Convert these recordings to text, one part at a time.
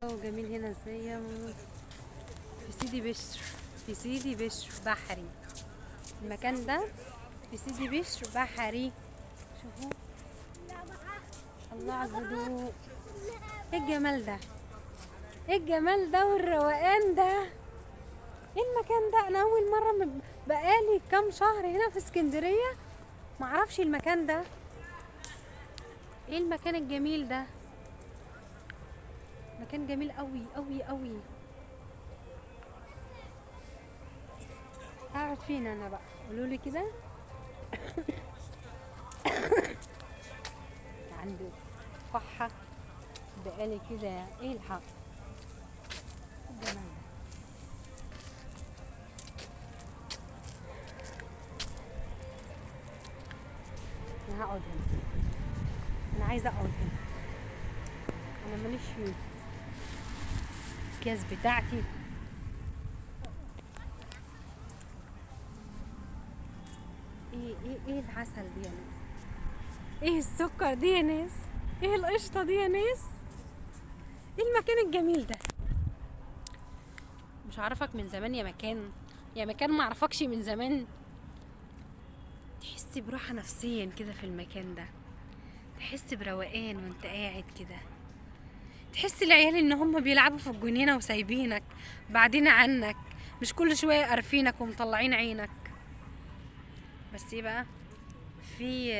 جميل هنا ازاي يا ماما؟ في سيدي بشر، في سيدي بشر بحري. المكان ده في سيدي بشر بحري. شوفوا الله على الهدوء، ايه الجمال ده، ايه الجمال ده والروقان ده، ايه المكان ده. انا اول مرة بقالي كام شهر هنا في اسكندرية معرفش المكان ده. ايه المكان الجميل ده، مكان جميل قوي قوي قوي. اقعد فين انا بقى؟ قولوا لي كده. عنده كحه بقالي كده. ايه الحق الجمال ده. انا هقعد هنا، انا عايزه اقعد هنا، انا ماليش فيه. الاكياس بتاعتي. ايه ايه ايه العسل دي يا ناس، ايه السكر دي يا ناس، ايه القشطه دي يا ناس، ايه المكان الجميل ده. مش عارفك من زمان يا مكان، يا مكان ما اعرفكش من زمان. تحس براحة نفسيا كده في المكان ده، تحس بروقان وانت قاعد كده، تحس العيال ان هم بيلعبوا في الجنينة وسايبينك بعدين عنك، مش كل شوية قارفينك ومطلعين عينك. بس ايه بقى، في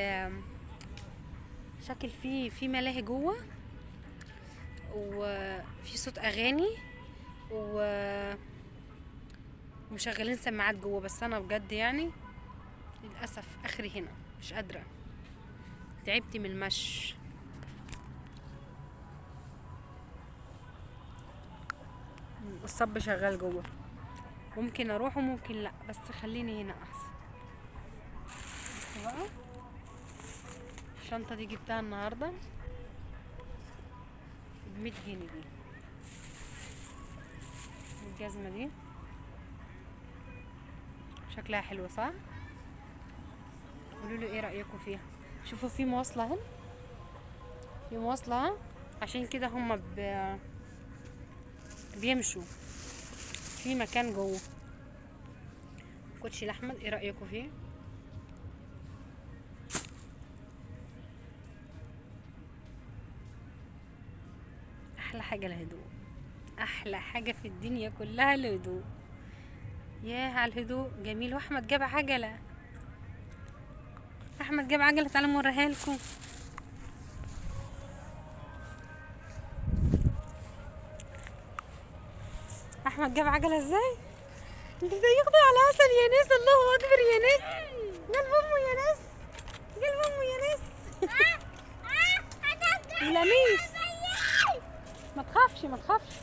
شكل في ملاهي جوه، وفي صوت اغاني ومشغلين سماعات جوه. بس انا بجد للاسف اخري هنا، مش قادرة، تعبت من المشي. الصب شغال جوه، ممكن اروح وممكن لا، بس خليني هنا احسن. بصوا بقى الشنطة دي جبتها النهارده ب100 جنيه دي. الجزمة دي شكلها حلو صح؟ قولوا لي ايه رايكم فيها. شوفوا في مواصلة هنا، في مواصلة، عشان كده هما بيمشوا في مكان جوه. كوتشي لاحمد ايه رايكم فيه؟ احلى حاجة الهدوء، احلى حاجة في الدنيا كلها الهدوء. ياه على الهدوء جميل. واحمد جاب عجله، احمد جاب عجله، تعالوا اوريها لكم. احمد جاب عجله ازاي؟ انت ياخدوا على عسل يا ناس، الله اكبر يا ناس، قلب امه يا ناس، قلب امه يا ناس. لميس ما تخافش ما تخافش.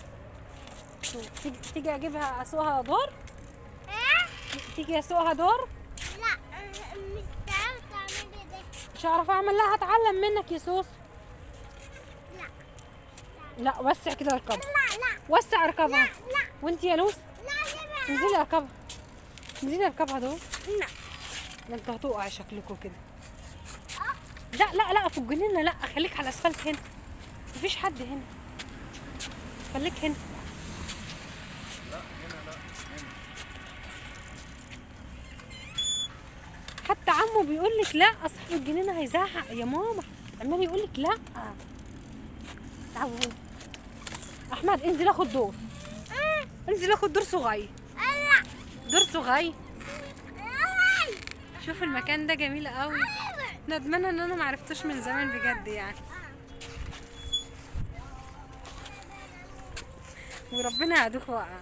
تيجي اجيبها اسوقها دور؟ تيجي اسوقها دور؟ لا مش هتعرف تعملي ده. مش هعرف اعمل، لا هتعلم منك يا سوس. لا لا وسع كده اركبها. لا لا وسع اركبها. لا لا. وانت يا لوس؟ لا انزلي اركبها، انزلي اركبها دول. لا ده انتوا هتقعي شكلكم كده. لا لا لا في الجنينة لا، خليك على الاسفلت هنا، مفيش حد هنا، خليك هنا. لا هنا، لا هنا. حتى عمو بيقول لك لا، اصحاب الجنينة هيزعق يا ماما، عمال يقول لك لا. تعالوا احمد انزل اخد دور، انزل اخد دور صغير، دور صغير. شوف المكان ده جميل قوي، ندمانه ان انا معرفتوش من زمان بجد يعني. وربنا يعدوك وقع.